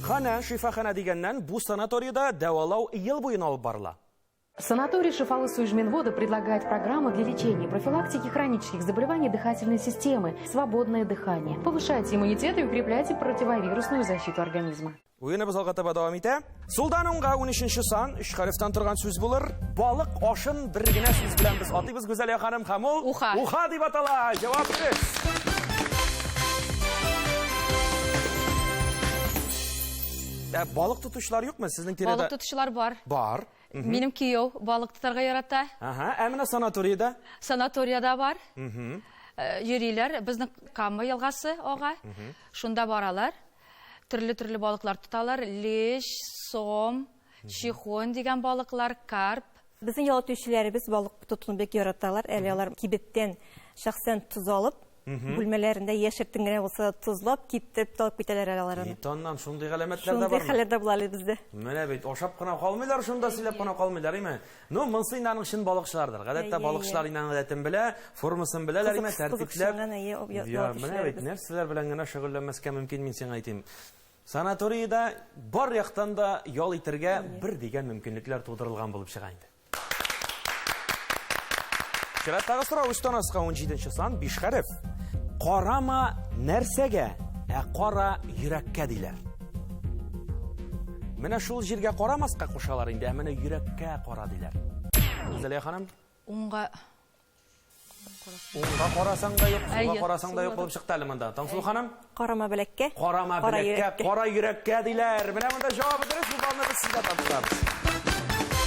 Хана, шифахана дигәннән, бу санаторийда дәвалау ел буена алып барыла. Санаторий «Шифалы Суижминвода» предлагает программу для лечения и профилактики хронических заболеваний дыхательной системы «Свободное дыхание». Повышайте иммунитет и укрепляйте противовирусную защиту организма. Уеныбыз алга таба дәвам итә. Сулдан уңга 13 сан, 3 хәрефтән торган сүз булыр. Балык ашын бер генә сүз белән без атыйбыз, Гүзәлия ханым, һәм ул Уха. Уха дип атала. Җавап дөрес. Ә балык тотучылар юкмы сезнең тирәдә? Балык тотучылар бар. Бар. Минем кияү балык тотарга ярата. Ага, ә менә санаториядә? Санаториядә бар. Э, йөриләр. Безнең Кама елгасы ага. Шунда баралар. Төрле-төрле балыклар тоталар. Лещ, сом, чехонь дигән балыклар, карп. Безнең ял итүчеләребез балык тотуны бик яраталар. Әле алар кибеттән шәхсән тоз алып, бүлмәләрендә яшертен генә булса да тозлап, киптереп тә алып китәләр әле алар аны. Бетоннан шундый галәмәтләр дә Шундый бармы? хәлләр дә була әле бездә. Менә бит, ашап кына калмыйлар, шунда сөйләп кына калмыйлар, име? Ну, монысы инде аның чын балыкчылардыр. Гадәттә Әйе, балыкчылар әйе. инде аның гадәтен белә, формасын беләләр, име, Кызык- тәртипләп. кызыксынган, әйе, об- Я, ял менә бит, итүчеләребез. нәрсәләр белән генә шөгыльләнмәскә мөмкин, мин сиңа әйтим. Санаторийда бар яктан да ял итәргә бер дигән мөмкинлекләр тудырылган булып чыга инде. Чираттагы сорау өстән аска 17 сан 5 хәреф. Карама нәрсәгә, ә кара йөрәккә диләр. Менә шул җиргә карамаска кушалар инде, ә менә йөрәккә кара диләр. Зәлия ханым? Уңга Уңга карасаң да юк, сулга Әйе, карасаң да юк сулга булып чыкты әле монда. Таңсылу ханым? Карама беләккә. Карама кара беләккә, йөрәккә. кара йөрәккә диләр. Менә монда җавабы дөрес, бу балны без сезгә тапшырабыз.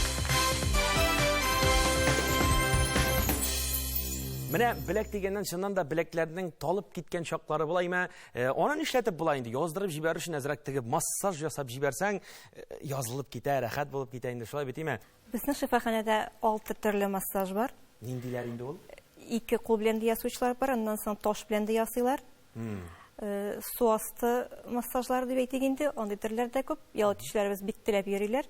Менә беләк дигәннән чыннан да беләкләрнең талып киткән чаклары була име? Э, аны нишләтеп була инде? Яздырып җибәрер өчен әзрәк теге массаж ясап җибәрсәң, э, язылып китә, рәхәт булып китә инде, шулай бит име? Безнең шифаханәдә 6 төрле массаж бар. Ниндиләр инде ул? Ике кул белән дә ясаучылар бар, аннан соң таш белән дә ясыйлар. Су асты массажлары дип әйтик инде, андый төрләр дә күп. Ял итүчеләребез бик теләп йөриләр.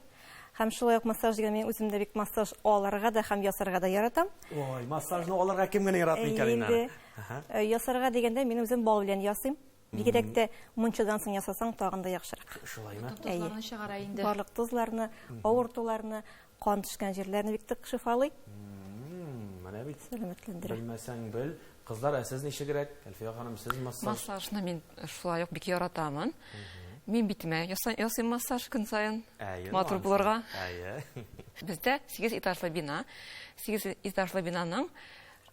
Һәм шулай ук массаж дигән мин үзем дә бик массаж алырга да һәм ясарга да яратам. Ой, массажны алырга кем генә яратмый икән инде. Ясарга дигәндә мин үзем бал белән ясыйм. Бигрәк тә мунчадан соң ясасаң тагын да яхшырак. Шулаймы? Тозларны чыгара инде. Барлык тозларны, авыртуларны, кан төшкән җирләрне бик тык шифалый. Менә бит. Сәламәтләндерә. Белмәсәң бел. Кызлар, ә сез ничегрәк? Әлфия ханым, сез массаж? Массажны мин шулай ук бик яратамын. Мин битемә ясыйм массаж көн саен. Матур булырга. Бездә 8 этажлы бина. 8 этажлы бинаның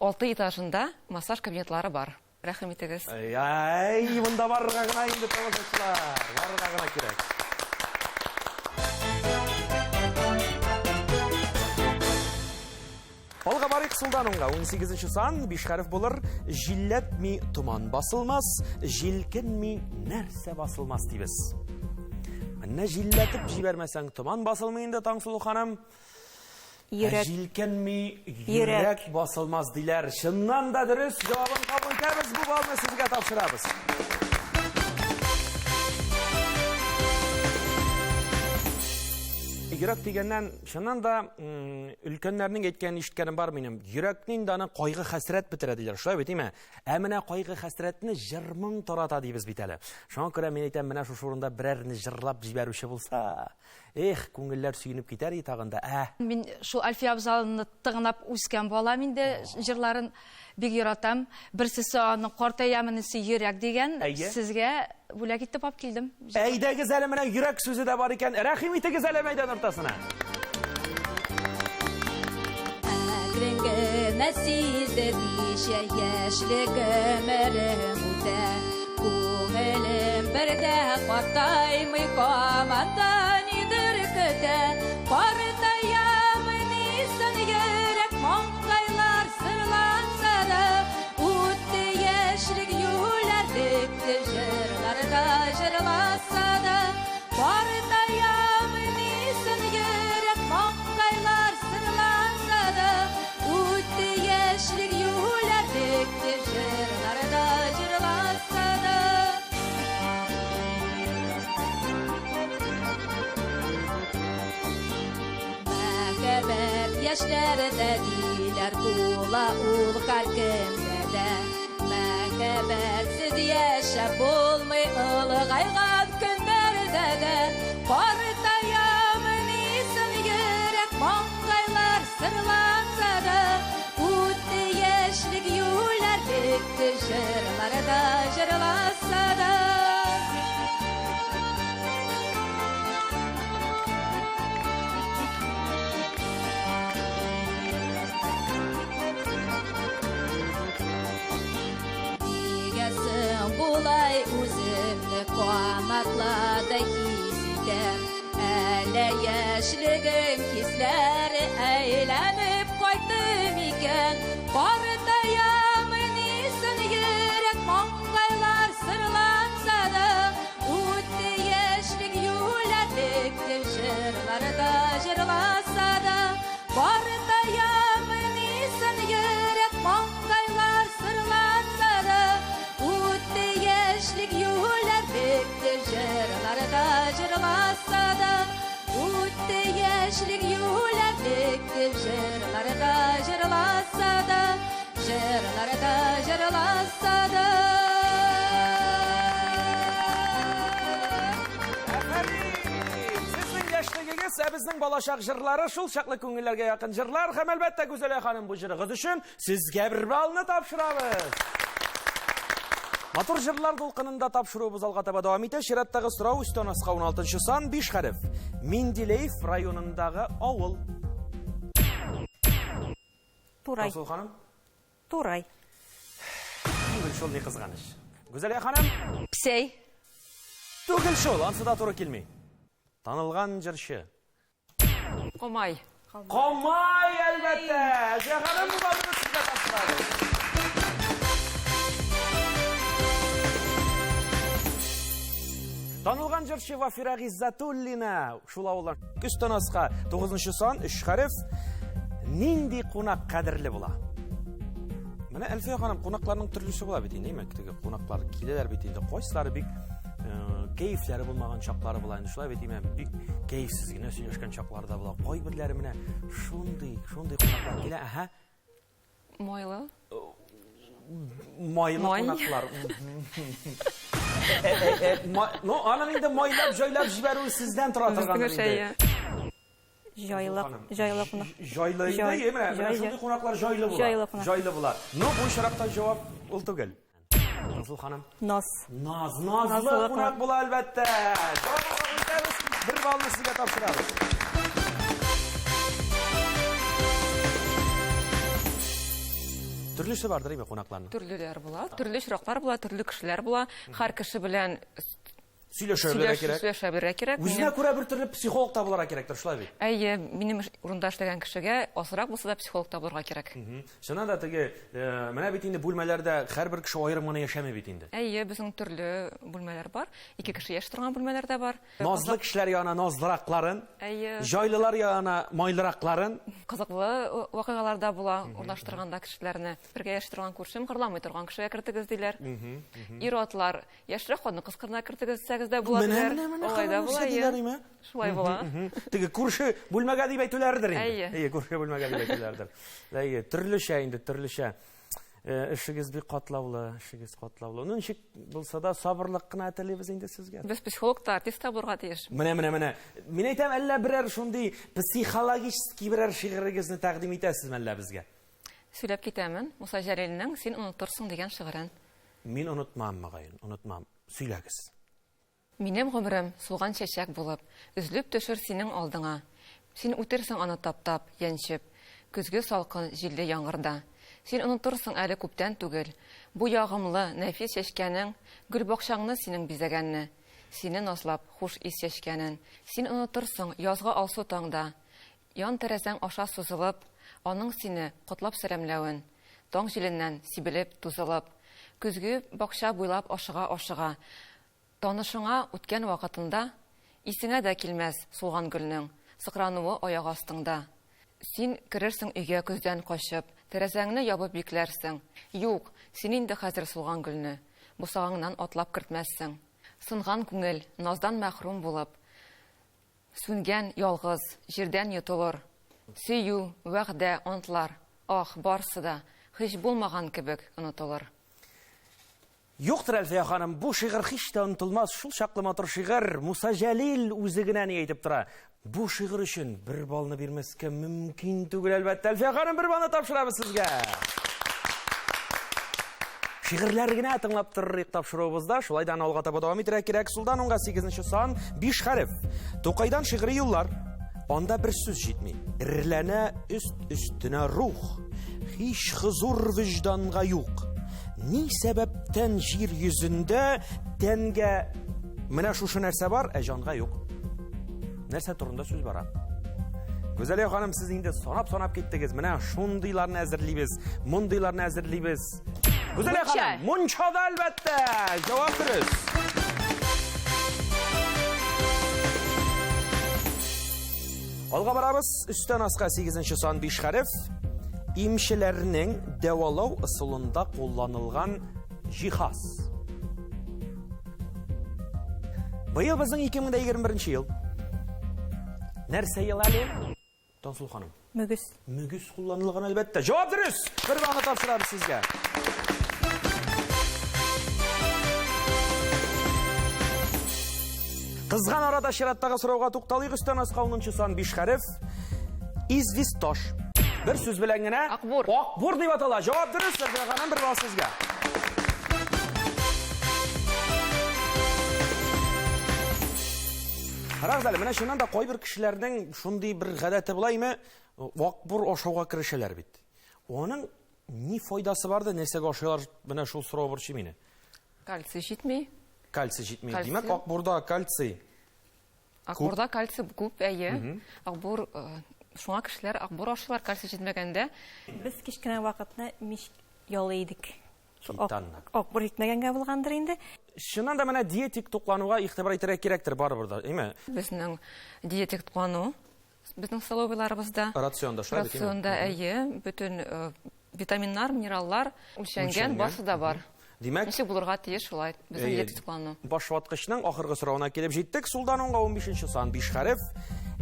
6 этажында массаж кабинетлары бар. Рәхим итегез. Әй, монда барырга гына инде, тамашачылар. Барырга гына кирәк. Алга барыйк сулдан уңга. 18 сан, 5 хәреф булыр. Җилләтми томан басылмас, җилкенми нәрсә басылмас дибез. Менә җилләтеп җибәрмәсәң, томан басылмый инде, Таңсылу ханым. Йөрәк. Җилкенми йөрәк басылмас диләр. Чыннан да дөрес җавабын кабул итәбез. Бу балны сезгә тапшырабыз. Йөрәк дигәннән, чыннан да, өлкәннәрнең әйткәнен ишеткәнем бар минем. Йөрәкне инде аны кайгы-хәсрәт бетерә диләр. Шулай бит, име? Ә менә кайгы-хәсрәтне җыр-моң тарата дибез бит әле. Шуңа күрә мин әйтәм, менә шушы урында берәрне җырлап җибәрүче булса, эх, күңелләр сөенеп китәр иде тагын да, ә? Мин шул Әлфия Абзаловны тыңлап үскән балам инде, җырларын бик яратам. Берсесе аның Картаямынысы йөрәк дигән, сезгә бүләк итеп алып килдем. Әйдәгез әле, менә йөрәк сүзе дә бар икән. Рәхим итегез әле мәйдан уртасына. Әкрен генә сиздермичә яшьлек гомерем үтә. Күңелем бер дә картаймый, һаман да нидер көтә. Картаямыни соң йөрәк, маңгайлар сырланса да, үтте яшьлек юләрлек дип җырларда җырласа да. Картаямыни соң йөрәк, маңгайлар сырланса да, үтте яшьлек юләрлек дип җырларда җырласа да. Мәхәббәт яшьләрдә диләр була ул һәркемдә дә. Мәхәббәтсез яшәп булмый олыгайган көннәрдә дә. Картаямыни соң йөрәк, маңгайлар сырланса да, үтте яшьлек юләрлек дип җырларда җырласа да. Нигә соң болай үземне канатлардай хис итәм? Әллә яшьлегем хисләре әйләнеп кайтты микән? Картаямыни соң йөрәк, маңгайлар сырланса да, үтте яшьлек юләрлек дип җырларда җырласа да. Картаямыни соң йөрәк, маңгайлар сырланса да, үтте яшьлек юләрлек дип җырларда җырласа да. Үтте яшьлек юләрлек дип җырларда җырласа да, җырларда җырласа да. Афәрин! Сезнең яшьлегегез, ә безнең балачак җырлары шул чаклы күңелләргә якын җырлар һәм әлбәттә Гүзәлия ханым бу җырыгыз өчен сезгә бер баллны тапшырабыз. Матур җырлар дулкынында тапшыруыбыз алга таба дәвам итә. Чираттагы сорау өстән аска 16 сан, 5 хәреф. Менделеев районындагы авыл. Турай. Таңсылу ханым? Турай. Түгел шул, ни кызганыч. Гүзәлия ханым? Псәй. Түгел шул, ансы да туры килми. Танылган җырчы. Комай. Комай, әлбәттә. Әлфия ханым, бу балны сезгә тапшырабыз. Танылган җырчы Вафира Гыйззатуллина шул авылдан. Өстән аска 9 сан, 3 хәреф. Нинди кунак кадерле була? Менә Әлфия ханым, кунакларның төрлесе була бит инде, әйме? Теге кунаклар киләләр бит инде. Кайсылары бик э, кәефләре булмаган чаклары була инде. Шулай бит инде, бик кәефсез генә сөйләшкән чаклары да була. Кайберләре менә шундый, шундый кунаклар килә, әһә. Майлы. Майлы Май. кунаклар. Э, э, э, ну, аның инде майлап, җайлап җибәрүе сездән тора торгандыр инде. Җайлы, җайлы кунак. Җайлы инде, Җай, менә, менә җай, шундый кунаклар җайлы була. Җайлы кунак. Җайлы була. Ну, бу очракта җавап ул түгел. Назлы ханым. Наз. Наз, назлы Назлы кунак кунак. була, әлбәттә. Җавабын кабул итәбез. Бер баллны сезгә тапшырабыз. Төрлесе бардыр име кунакларның? Төрлеләр була, төрле очраклар була, төрле кешеләр була. Һәр кеше белән Сөйләшә белергә кирәк. Сөйләшә белергә кирәк. Үзенә күрә бер төрле психолог та булырга кирәктер, шулай бит? Әйе, минем урында эшләгән кешегә азрак булса да психолог та булырга кирәк. Чыннан да теге, э, менә бит инде бүлмәләрдә һәрбер кеше аерым гына яшәми бит инде. Әйе, безнең төрле бүлмәләр бар. Ике кеше яши торган бүлмәләр дә бар. Назлы кешеләр янына назлыракларын, Әйе. җайлылар янына майлыракларын. Кызыклы э, вакыйгалар да була урнаштырганда кешеләрне. Бергә яши торган күршем хырламый торган кешегә кертегез диләр. Ир-атлар Яшьрәк хатын-кыз кырына кертегез дисәгез дә була Менә, диләр. менә, менә, Алай да ханым, була, нәрсә әйе. диләр име? Шулай була. Теге күрше бүлмәгә дип әйтүләрдер инде. Әйе. Әйе, күрше бүлмәгә дип әйтүләрдер. Әйе, төрлечә инде, төрлечә. Э, эшегез бик катлаулы, эшегез катлаулы. Ну, ничек булса да сабырлык кына телибез инде сезгә. Без психолог та, артист та булырга тиеш. Менә, менә, менә. Мин әйтәм, әллә берәр шундый психологический берәр шигырегезне тәкъдим итәсезме әллә безгә? Сөйләп китәмен. Муса Җәлилнең Син онытырсың дигән шигырен. Мин онытмам, мөгаен, онытмам. Сөйләгез. Минем гомерем сулган чәчәк булып, Өзелеп төшер синең алдыңа. Син үтерсең аны таптап, яньчеп, Көзге салкын, җилле яңгырда. Син онытырсың әле күптән түгел, Бу ягымлы, нәфис чәчкәнең Гөлбакчаңны синең бизәгәнне, Сине назлап, хуш ис чәчкәнен. Син онытырсың язгы алсу таңда, Ян тәрәзәң аша сузылып, Аның сине котлап сәламләвен. Таң җиленнән сибелеп, тузылып, Көзге бакча буйлап ашыга-ашыга, Танышыңа үткән вакытында, Исеңә дә килмәс сулган гөлнең Сыкрануы аяк астыңда. Син керерсең өйгә көздән качып, Тәрәзәңне ябып бикләрсең. Юк, син инде хәзер сулган гөлне Бусагаңнан атлап кертмәссең. Сынган күңел, наздан мәхрүм булып, Сүнгән, ялгыз, җирдән йотылыр. Сөю, вәгъдә, антлар, ах, барсы да, һич булмаган кебек онытылыр. Юктыр, Әлфия ханым, бу шигырь һич тә онытылмас, шул чаклы матур шигырь, Муса Җәлил үзе генә ни әйтеп тора. Бу шигырь өчен бер баллны бирмәскә мөмкин түгел, әлбәттә. Әлфия ханым, бер баллны тапшырабыз сезгә. Шигырьләр генә тыңлап торырык тапшыруыбызда, шулай да аны алга таба дәвам итәргә кирәк. Сулдан уңга 8 сан, 5 хәреф. Тукайдан шигъри юллар. Анда бер сүз җитми. Эрләнә өст өстенә рух. Һич хозур вөҗданга юк. Ни сәбәптән җир йөзендә тәнгә менә шушы нәрсә бар, ә җанга юк? Нәрсә турында сүз бара? Гүзәлия ханым, сез инде санап-санап киттегез. Менә шундыйларны әзерлибез, мондыйларны әзерлибез. Гүзәлия ханым, мунчада әлбәттә. Җавап дөрес. Алга барабыз. Өстән аска 8 сан 5 хәреф. Имчеләрнең дәвалау ысулында кулланылган җиһаз. Быел безнең 2021 ел. Нәрсә ел әле? Тансул ханым. Мөгез. Мөгез кулланылган әлбәттә. Җавап дөрес. Бер баллны тапшырабыз сезгә. Кызган арада чираттагы сорауга тукталыйк. Өстән аска 10 сан 5 хәреф. Известь таш. Бер сүз белән генә Акбур. Акбур дип атала. Җавап дөрес, Сәрвә ханым, бер балл сезгә. Карагыз әле, менә чыннан да кайбер кешеләрнең шундый бер гадәте була име, акбур ашауга керешәләр бит. Аның ни файдасы бар да, нәрсәгә ашыйлар, менә шул сорау борчый мине. Кальций җитми. Кальций җитми. Кальций. Димәк, акбурда кальций. Акбурда кальций күп, әйе. Акбур, э, шуңа кешеләр акбур ашыйлар, кальций җитмәгәндә. Без кечкенә вакытны мич ялый идек. Китанны. Акбур җитмәгәнгә булгандыр инде. Чыннан да менә диетик туклануга игътибар итәргә кирәктер барыбер да, әйме? Безнең диетик туклану безнең столовыйларыбызда. Рационда шулай бит, әйме? Рационда, әйе, бөтен э, витаминнар, минераллар үлчәнгән, барсы да бар. Димәк, ничек булырга тиеш шулай безнең диетик туклану. Башваткычның ахыргы соравына килеп җиттек. Сулдан уңга 15 сан 5 хәреф.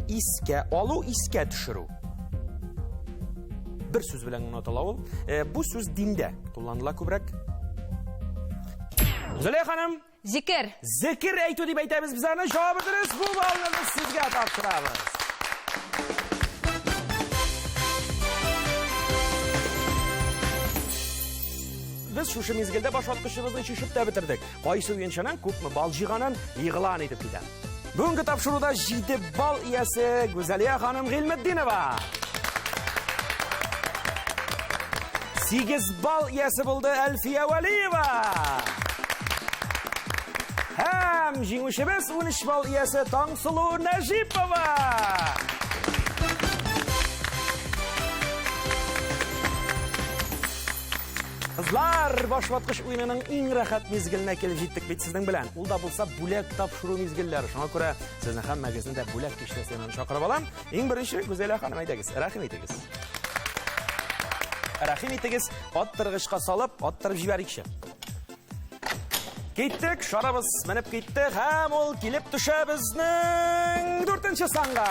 Искә алу, искә төшерү. Бер сүз белән генә атала ул. Э, бу сүз диндә кулланыла күбрәк. Зөләй ханым. Зикер. Зикер әйтү дип әйтәбез без аны. Җавабы дөрес. Бу баллны без сезгә тапшырабыз. Без шушы мизгелдә башваткычыбызны чишеп тә бетердек. Кайсы уенчының күпме балл җыйганын игълан итеп китәм. Бүгенге тапшыруда 7 балл иясе Гүзәлия ханым Гыйльметдинова. 8 балл иясе булды Әлфия Вәлиева. Һәм җиңүчебез 13 балл иясе Таңсылу Нәҗипова. Кызлар, башваткыч уенының иң рәхәт мизгеленә килеп җиттек бит сезнең белән. Ул да булса бүләк тапшыру мизгелләре. Шуңа күрә сезне һәммәгезне дә бүләк киштәсе янына чакырып алам. Иң беренче Гүзәлә ханым, әйдәгез, рәхим итегез. Рәхим итегез, аттыргычка салып, аттырып җибәрикче. Киттек, шарабыз менеп китте һәм ул килеп төшә безнең дүртенче санга.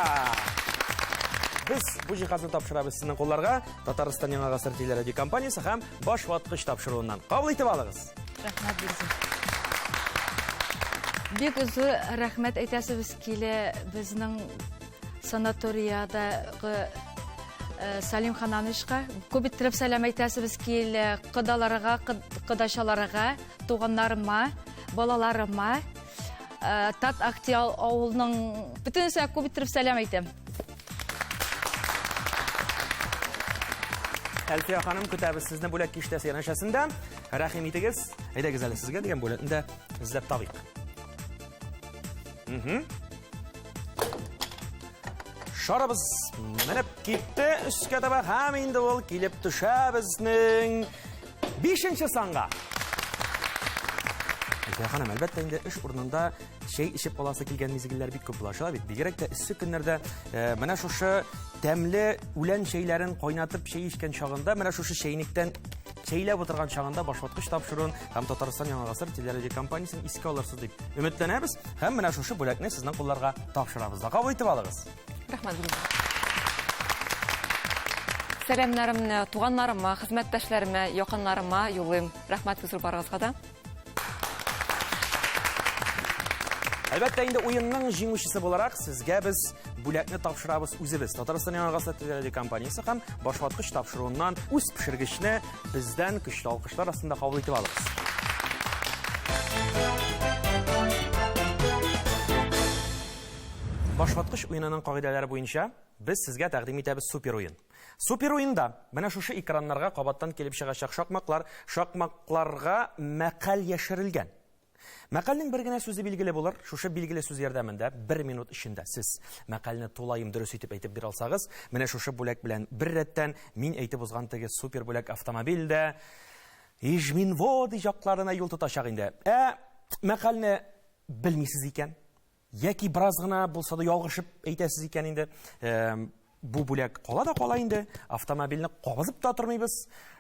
Без бу җиһазны тапшырабыз сезнең кулларга. Татарстан Яңа гасыр телерадио компаниясе һәм Баш ваткыч тапшыруыннан. Кабул итеп алыгыз. Рәхмәт бик зур. Бик зур рәхмәт әйтәсебез килә безнең санаториядәге э, Салим Хананычка. Күп иттереп сәлам әйтәсебез килә кодаларга, кодачаларга, туганнарыма, балаларыма. Э, Тат Ахтиял авылының бөтенесенә күп иттереп сәлам әйтәм. Әлфия ханым, көтәбез сезне бүләк киштәсе янәшәсендә. Рәхим итегез. Әйдәгез әле сезгә дигән бүләкне дә эзләп табыйк. Угу. Шарыбыз менеп китте өскә таба һәм инде ул килеп төшә безнең бишенче санга. Әлфия ханым, әлбәттә инде эш урынында чәй эчеп аласы килгән мизгелләр бик күп була. Шулай бит, бигрәк тә эссе көннәрдә э, менә шушы тәмле үлән чәйләрен кайнатып чәй эчкән чагында, менә шушы чәйнектән чәйләп утырган чагында башваткыч тапшыруын һәм Татарстан Яңа гасыр телерадиокомпаниясен искә алырсыз дип өметләнәбез һәм менә шушы бүләкне сезнең кулларга тапшырабыз. Да кабул итеп алыгыз. Рәхмәт. Сәламнәремне туганнарыма, хезмәттәшләремә, якыннарыма юллыйм. Рәхмәт зур барыгызга да. Әлбәттә инде уенның җиңүчесе буларак сезгә без бүләкне тапшырабыз үзебез. Татарстан Яңа гасыр телерадиокомпаниясе һәм Башваткыч тапшыруыннан үз пешергечне бездән көчле алкышлар астында кабул итеп алыгыз. Башваткыч уенының кагыйдәләре буенча без сезгә тәкъдим итәбез супер уен. Супер уенда менә шушы экраннарга кабаттан килеп чыгачак шакмаклар, шакмакларга мәкаль яшерелгән. Мәкальнең бер генә сүзе билгеле булыр. Шушы билгеле сүз ярдәмендә бер минут эчендә сез мәкальне тулаем дөрес итеп әйтеп бирә алсагыз, менә шушы бүләк белән бер рәттән мин әйтеп узган теге супер бүләк автомобиль дә Ижминводы якларына юл тотачак инде. Ә мәкальне белмисез икән, Яки бераз гына булса да ялгышып әйтәсез икән инде, бу бүләк кала да кала инде, автомобильне кабызып та тормыйбыз.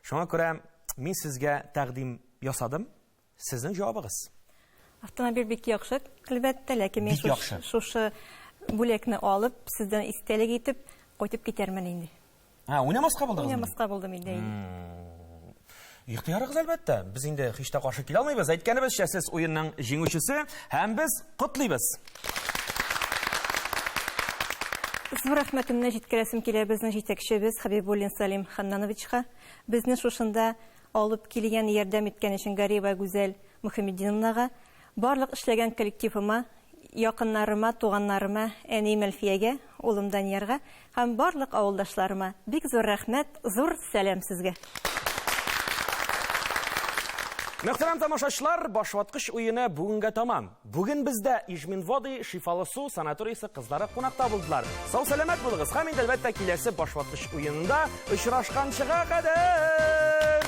Шуңа күрә мин сезгә тәкъдим ясадым. Сезнең җавабыгыз. Автомобиль бик яхшы, әлбәттә, ләкин мин шушы бүләкне алып, сездән истәлек итеп кайтып китәрмен инде. Ә, уйнамаска булдыгыз? Уйнамаска булдым инде. Ихтыярыгыз әлбәттә. Без инде һич тә каршы килә алмыйбыз. Әйткәнебезчә, сез уенның җиңүчесе һәм без котлыйбыз. Зур рәхмәтемне җиткерәсем килә безнең җитәкчебез Хәбибуллин Салим Ханнановичка. Безне шушында алып килгән, ярдәм иткән өчен Гариева Гүзәл Мөхәммединовнага, барлык эшләгән коллективыма, Якыннарыма, туганнарыма, әнием Әлфиягә, улым Даниярга һәм барлык авылдашларыма бик зур рәхмәт, зур сәлам сезгә! Мөхтәрәм тамашачылар, башваткыч уены бүгенгә тамам. Бүген бездә Ижминводы шифалы су санаториясе кызлары кунакта булдылар. Сау-сәламәт булыгыз һәм инде әлбәттә киләсе башваткыч уенында очрашканчыга кадәр!